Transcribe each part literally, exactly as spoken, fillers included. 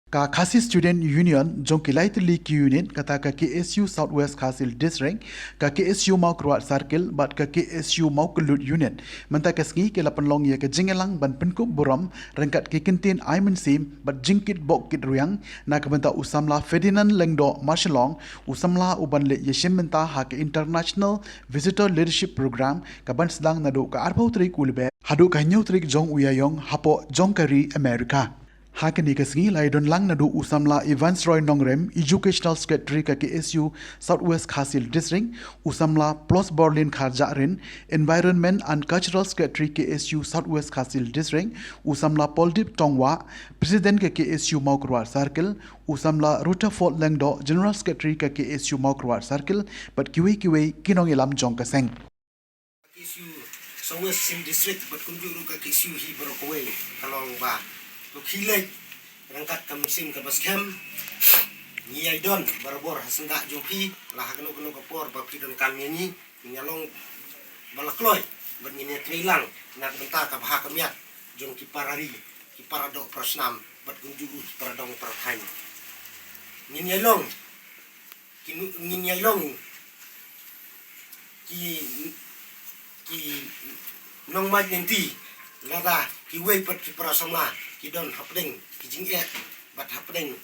Ka Khasi Student Union jong ki lai tylli ki unit, kata ka K S U South West Khasi Hills District, ka K S U Mawkyrwat Circle bad ka K S U Mawkynlun Unit, mynta ka sngi ki la pynlong ïa ka jingïalang ban pynkup burom ryngkat ki kyntien ai mynsiem bad jingkitbok kitrwiang na ka bynta u samla Ferdinand Lyngdoh Marshallong, u samla u ban leit ïashim bynta ha ka International Visitor Leadership Program, ka ban sdang naduh ka arphew tarik u Lber haduh ka hynñiew tarik jong u Ïaïong hapoh jong ka ri America. Ha kane ka sngi la ïadon lang naduh u samla Evans Roy Nongrem, Educational Secretary ka K S U South West Khasi Hills District, u samla Plos Borlin Kharjahrin, Environment and Cultural Secretary K S U South West Khasi Hills District, u samla Poldip Tongwah, President ka K S U Mawkyrwat Circle, u samla Rutherford Lyngdoh, General Secretary ka K S U Mawkyrwat Circle, bad kiwei kiwei ki nongïalam jong ka seng. Ka K S U South West Khasi Hills District bad kumjuh ruh ka K S U hi baroh kawei, ka long ba to khie leit ryngkat ka mynsiem kaba skhem. Ngi ïai don barabor ha syndah jong phi, la ha kano kano ka por ba phi donkam ïa ngi, ngin ïa long ba la kloi bad ngin ïa trei lang na ka bynta ka bha ka miat jong ki para ri, ki para doh para snam bad kumjuh ruh ki para dong para thaiñ. Ngin ïa long ki nu-, ngin ïa long ki, ki nongmait lynti lada kiwei pat ki para samla ki don hapdeng ki jingeh bad hapdeng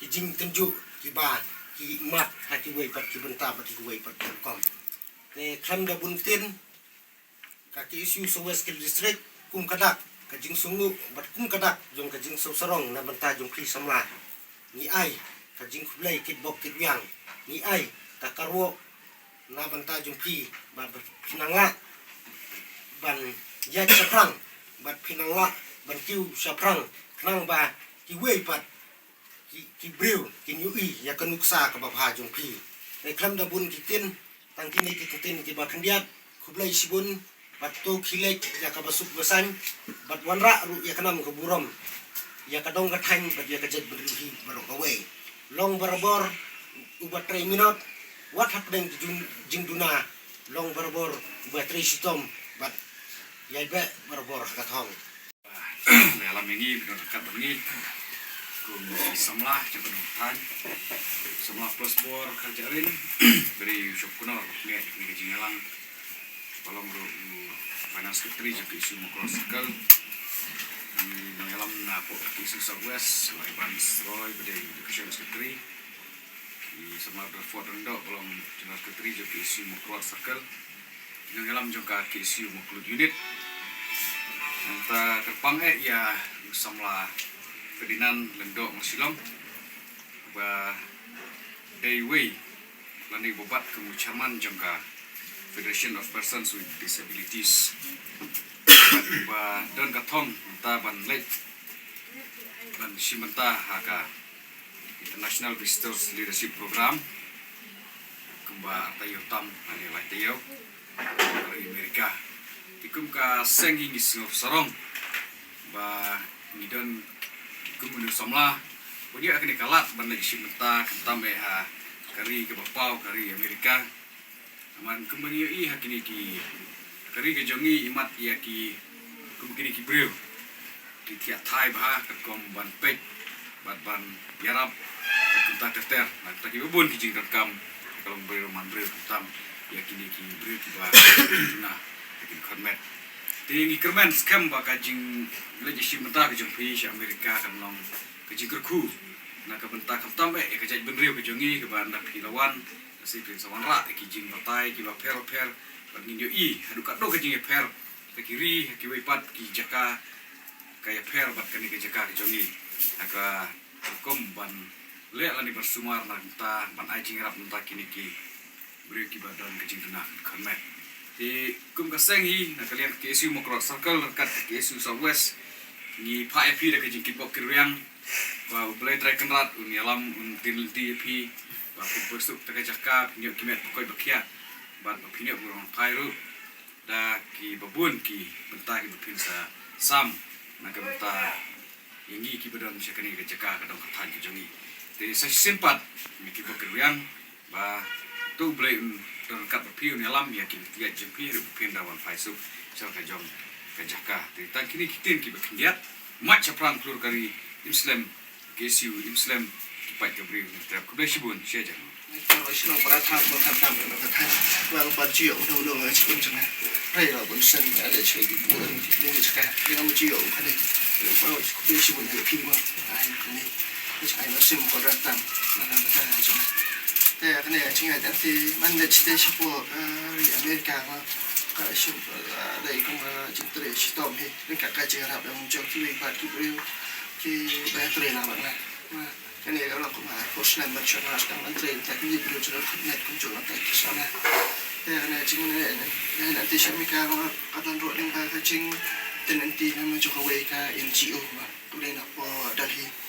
ki jingtynjuh kiba ki mat ha kiwei pat ki bynta bad kiwei pat ki rukom. Te khlem da bun ktien, ka K S U South West Khasi Hills District, kum ka dak ka jingsngewnguh bad kum ka dak jong ka jingsngewsarong na bynta jong phi samla, ngi ai ka jingkhublei kitbok kitrwiang, ngi ai ka kyrwoh na bynta jong phi ba, ba phi nang lah ban ïaid shaphrang bad phi nang lah ban kiew shaphrang khnang ba kiwei pat ki, ki briew kin ïohi ïa ka nuksa kaba bha jong phi. Te khlem da bun ki ktien, tang kine ki ktien kiba khyndiat, khublei shibun bad to khie leit ïa kaba suk ba saiñ bad wanrah ruh ïa ka nam ka burom ïa ka dong ka thaiñ bad ïa ka jaitbynriew hi baroh kawei. Long barabor uba trei minot, wat hapdeng ka jing-, jingduna, long barabor uba trei shitom bad ïai beh barabor ha ka thong. Ba la ïalam ïa ngi, ba don ryngkat bad ngi kum ki samla jong ka dong thaiñ, samla Plos Bor Kharjahrin, ba dei u shop kynnoh ba pynleit ïa kane ka jingïalang, ba long ruh u Finance Secretary jong ka K S U Mawkyrwat Circle, u nongïalam na pdeng ka K S U South West, samla Evans Roy ba dei u Education Secretary, i samla Rutherford Lyngdoh ba long General Secretary jong ka K S U Mawkyrwat Circle, i nongïalam jong ka K S U Mawkynlun Unit. Nangta kyrpang eh ïa u samla Ferdinand Lyngdoh Marshallong ba dei uwei lane uba bat kum u chairman jong ka Federation of Persons with Disabilities, ba don ka thong nangta ban leit ban shim bynta ha ka International Visitors Leadership Program kumba ar taïew tam lane lai taïew ha America. Te kum ka seng hi ngi sngewsarong ba ngi don kum u samla ban ïoh ïa kane ka lad ban leit shim bynta khamtam eh ha ka ri kaba paw, ka ri America. Namar kumba ngi ïohi ha kine ki, ka ri ka jong ngi, i mat ïa ki kum kine ki briew ki thiah thai bha katkum ban peit bad ban ïarap bad kumta ter ter. Na kata kiba bun ki jingdonkam ka long briew man briew khamtam ïa kine ki briew kiba duna ïa ki khot met. Te ngi kyrmen skhem ba ka jingleit ïashim bynta ka jong phi sha America kan long ka jingkyrkhu na ka bynta khamtam eh ïa ka jaitbynriew ka jong ngi kaba ynda phi la wan, lashai phin sa wanrah ïa ki jingbatai kiba pher bapher bad ngin ïohi haduh katno ka jingïapher ha ki ri, ha kiwei pat ki jaka ka ïapher bad kane ka jaka ka jong ngi ha ka rukom ban leh lane ban sumar na ka bynta ban ai jingïarap na ka bynta kine ki briew kiba don ka jingduna kham met. Te kum ka seng hi na ka liang ka K S U Mawkyrwat Circle ryngkat ka K S U South West ngi phah ïa phi da ka jingkitbok kitrwiang ba U Blei Trai Kynrad un ïalam, un tien lynti ïa phi ba phin pyrsuk da ka jaka, phin ïoh ki met ba koit ba khiah bad ba phin ïoh ba rong phai ruh da kiba bun ki bynta kiba phin sa sam na ka bynta ïa ngi kiba don sha kane ka jaka ka dong ka thaiñ ka jong ngi. Te sa shisien pat ngi kit bok kitrwiang ba to U Blei un don ryngkat bad phi, un ïalam ïa ki ïa jong phi ruh ba phin da wan phai suk sha ka jong ka jaka. Te tang kine ki ktien kiba khyndiat, mait shaphrang khlur ka ri, im slem K S U Imslem, ki paid ka briew na Trep. Khublei shibun, shi hajar. Khublei shibun para thang, para thang, para thang. Ba nga pat ju ïoh uno uno nga chikum jong nga. Hynrei la bun sien nga leh shai ki bun ki bun ki jaka. Nga mu ju ïoh kane. Ba khublei shibun ïa phi mo. Ai kane. Nga ai ma sim ko ra tam. Na ka ka jong nga. Te kane jingïaid lynti man leit shatei shapoh, eh, ri Amerika ko. Ka shim, eh, dei kum, eh, jingtrei shitom hi. Ryngkat ka jingïarap jong kiwei pat ki briew. Ki ba trei lang bad nga. Kane ka long kum Air Force Line ban shong nga, dang ban trei, tang ki briew jong ka cabinet kumjuh lang tang ki sona. Te kane jingïaid lynti sha Amerika ka don ruh lyngba ka jingïaid lynti na jong kawei ka N G O ba ka dei na poh Delhi.